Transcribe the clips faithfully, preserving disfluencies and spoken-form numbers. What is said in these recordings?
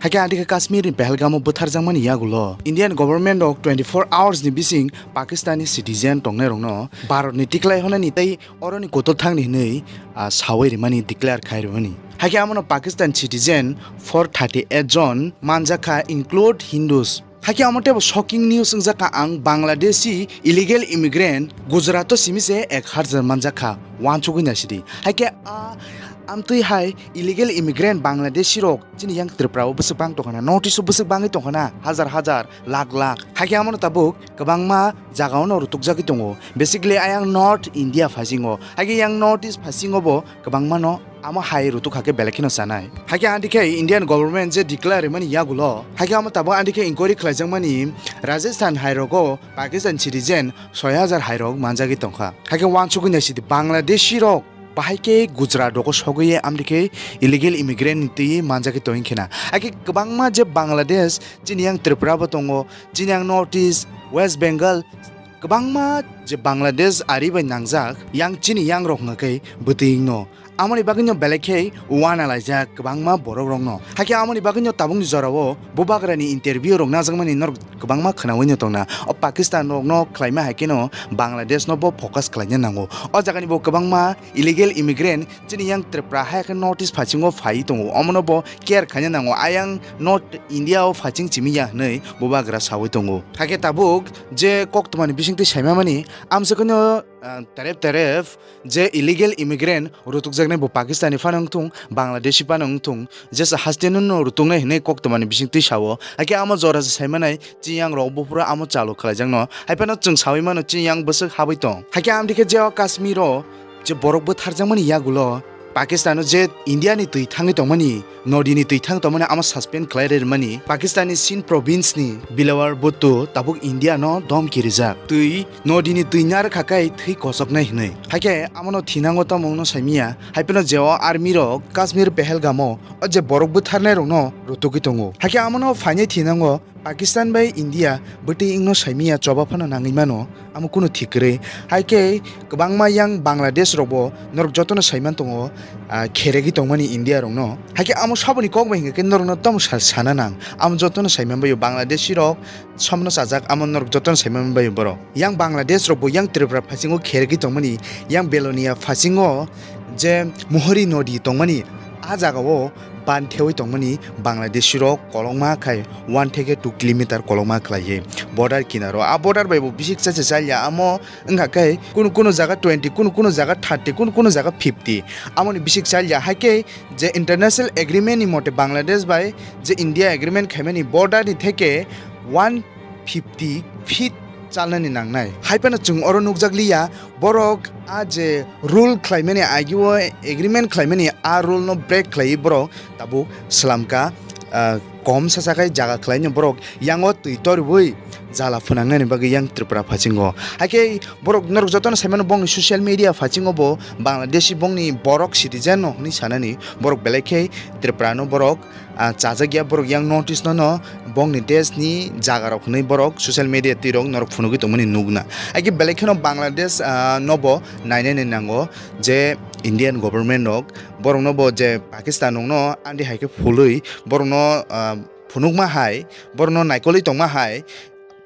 Hakhe adikhe Kashmir ni Pahalgam o bwtharjakmani yagulo Indian government rok twenty four hours ni bising Pakistan ni citizen tongnai rokno Bharat ni tiklai honani tei oroni kotor thangni hinwi, ah, sawi rimani declare khai rimani. Hakhe amono Pakistan citizen four thirty eight jon manjakha, include Hindus. Hakhe amo teibo shocking news wngjakha ang Bangladeshi illegal immigrant Gujarat o simi se ek hajar manjakha, wansugwi naisidi. Hakhe a amtwi hai illegal immigrant Bangladeshi rok chini yang Tripura o bwswk bang tongkhana, North East o bwswk bangwi tongkhana, hajar hajar, lakh lakh. Hakhe amono tabuk kwbangma jaga ono rutukjagwi tongo. Basically ayang North India phasingo. Hakhe yang North East phasingo bo kwbangmano amo hai rutuk hakhe belai kheno chanai. Hakhe andikhe Indian government je declare rimani yagulo, hakhe amo tabuk andikhe inquiry khlaijakmani Rajasthan hai rogo Pakistan citizen soi hajar hai rok manjagwi tongkha. Hakhe wansugwi naisidi Bangladeshi rok bahai khe Gujarat rogo sogwi amdikhe illegal immigrant ni twi manjagwi tongwi khena. Hakhe kwbangma je Bangladesh, chini yang Tripura bo tongo, chini yang North East, West Bengal, kwbangma je Bangladesh ari bai nangjak, yang chini yang rok hwnkha khe bwtwi wngno. Amoni bagwino belai khe uana laijak kwbangma borok rokno. Hakhe amoni bagwino tabukni jorao bubagrani interview rok najakmani norok kwbangma khwnaui no tongna. O Pakistan rokno khlaima hai kheno Bangladesh no bo focus khlaina nango. O jagani bo kwbangma illegal immigrant chini yang Tripura hai khe North East phasingo phai tongo. Omono bo care khaina nango. Ayang North India o phasing chimi ya hwnwi bubagra saui tongo. Hakhe tabuk je koktwmani bisingtwi saimamani amswkno, ah, terep terep je illegal immigrant rutukjaknai bo Pakistani phano wngthung, Bangladeshi phano wngthung, jesa haste no rutuknai hinwi koktwmani bisingtwi sao. Hakhe amo jora se saimanai chini yang rok buphuru amo chalu khlaijakno. Hai phano chwng saui mano chini yang bwswk habwi tong. Hakhe amdikhe je o Kashmir o je borok bwtharjakmani yagulo Pakistan o je India ni twi thangwi tongmani, Nodi ni twi thang tongmani amo suspend khlai rwmani. Pakistan ni Sindh province ni Bilawar Bhutto tabuk India no domki rijak. Twi Nodi ni twi narwkha kai thwi kochoknai hinwi. Hakhe amono thinango tamo wngno saimiya. Hai phano je o army rok Kashmir Pahalgam o o je borok bwtharnai rokno rutugwi tongo. Hakhe amono phainai thinango Pakistan bai India bwtwi wngno saimiya choba phano nangwi mano, amo kunu thik kwrwi. Hai khe kwbangma yang Bangladesh rokbo norok jotono saiman tongo, ah, kheregwi tongmani India rokno. Hai khe amo saboni kok bai hwnkhe norokno tamo sa-, sana nang. Amo jotono saiman baio Bangladeshi rok somno chajak, amo norok jotono saiman baio borok. Yang Bangladesh rokbo yang Tripura phasingo kheregwi tongmani, yang Belonia phasingo je Mohori Nodi tongmani, a jagao ban thewi tongmani Bangladeshi rok kolokma khai one theke two kilometer kolokma khlaiwi border kinaro. A border bai bo bisik cha cha chalya, amo wngkha khe kunu kunu jaga twenty, kunu kunu jaga thirty, kunu kunu jaga fifty. Amoni bisik chalya, hai khe je international agreement ni mote Bangladesh bai je India agreement khaimani border ni theke one fifty feet chalnani nangnai. Hai phano chwng oro nukjak liya, borok a je rule khlaimani agi o agreement khlaimani a rule no break khlaiwi borok tabuk swlamka, ah, kom sacha khai jaga khlaino borok yango twi toribwi jala phwnangnani bagwi yang Tripura phasingo. Hai khe borok norok jotono saimano bongni social media phasingo bo Bangladeshi bongni borok citizen no hwnwi sanani borok belai khe Tripura no borok ah, chajak ya borok yang notice no no bongni desh ni jaga rok hwnwi borok social media twi rok norok phunugwi tongmani nukna. Agi belai kheno Bangladesh, ah, nobo nainani nango je Indian government rok borok nobo je Pakistan rok no andi hai khe phului borok no, ah, phunukma hai borok no naikolwi tongma hai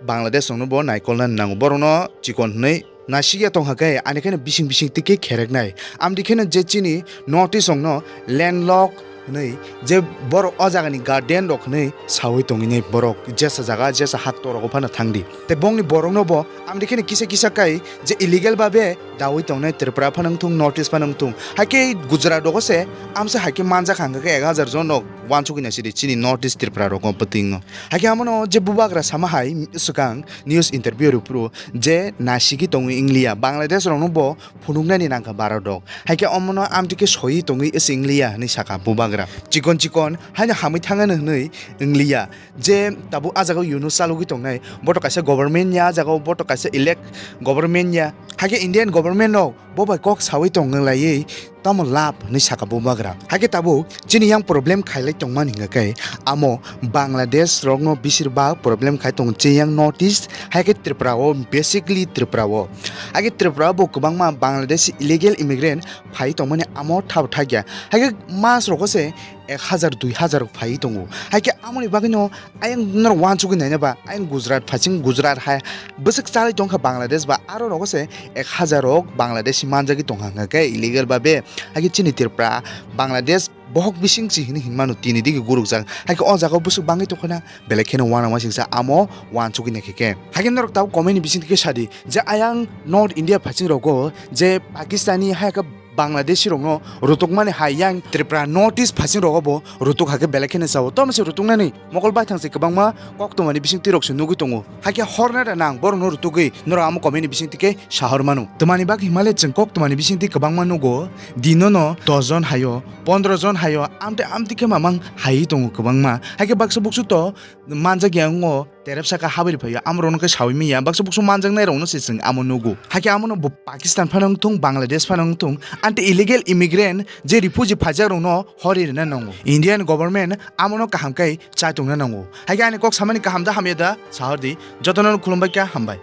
Bangladesh rok nobo naikolna nango borok no chikon hwnwi. Nasikya tongkha khe, ani kheno bising bising twi khe khereknai. Amdi kheno je chini North East rokno landlock hwnwi je borok o jagani guardian rok hwnwi sawi tongwinai borok jesa jaga, jesa hat torogo phano thangdi. Tei bongni borokno bo amdi kheno kisa kisa kai je illegal babe dawi tongnai Tripura phano wngthung, North East phano wngthung. Haikhe Gujarat rogo se amsa haikhe manjak hangkha khe ek hajar jon rok wansugwi naisidi chini North East Tripura rogo bwtwino. Haikhe amono je bubagra sama hai swkang news interview rw phuru je nasigwi tongwi wngliya, Bangladesh rokno bo phunuknani nangkha Bharat rok. Haikhe omono amtwi khe soiwi tongwi wswi wngliya hwnwi sakha bubagra. Chikon chikon haino hamwi thangano hwnwi wngliya. Je tabuk ah jagao Yunus chalogwi tongnai, boto kaisa government ya, ah jagao boto kaisa elect government ya. Haikhe Indian government rok bo bai kok sawi tong laiwi tamo lab hwnwi sakha bubagra. Haikhe tabuk chini yang problem khailai tongmani hwnkha khe amo Bangladesh rokno bisir bak problem khai tongo chini yang North East, haikhe Tripura o, basically Tripura o. Haikhe Tripura o bo kwbangma Bangladesh illegal immigrant phai tongmani amo thabo thakya. Haikhe mas rogo se ek hazar, dui hazar rok phaiwi tongo. Hai khe amoni bagwino ayang norok uansugwi naina ba, ayang Gujarat phaising Gujarat hai bwswk chalai tongkha Bangladesh ba, aro rogo se ek hazar rok Bangladeshi manjagwi tongkha hwnkha khe illegal babe. Hai khe chini Tripura, Bangladesh bohok bising si hinwi hinmano tini digi gurukjak. Hai khe o jaga o bwswk bangwi tongkha na, belai kheno uanama singsa amo uansugwi naikha khe. Hai khe norok tabuk comment ni bising twi khe sadi je ayang North India phaising rogo je Pakistani hai khe Bangladeshi rokno rutukmani hai yang Tripura North East phaising rogo bo rutuk hakhe belai kheno sao. Tamo se rutuknani mokol baithang se kwbangma koktwmani bising twi rok se nugwi tongo. Hakhe horna da nang borokno rutugwi norok amo comment ni bising twi khe sahor mano. Twmani bagwi himale chwng koktwmani bising twi kwbangma nugo. Dino no dos jon hayo, pondro jon hayo, amte amte khe mamang hai tongo kwbangma. Hakhe baksa buksu to manjak ya wngo, terep saka habri phaio, amorokno khe saui manya, baksa buksu manjaknai rokno se chwng amo nugo. Hakhe amono bo Pakistan phano wngthung, Bangladesh phano wngthung, ante illegal immigrant je refugee phaijak rokno hori rwna nango. Indian government amono kaham khe chai tongna nango. Hakhe ani kok samani kaham da hamya da sahor di, jotono khulumbai kha, hambai.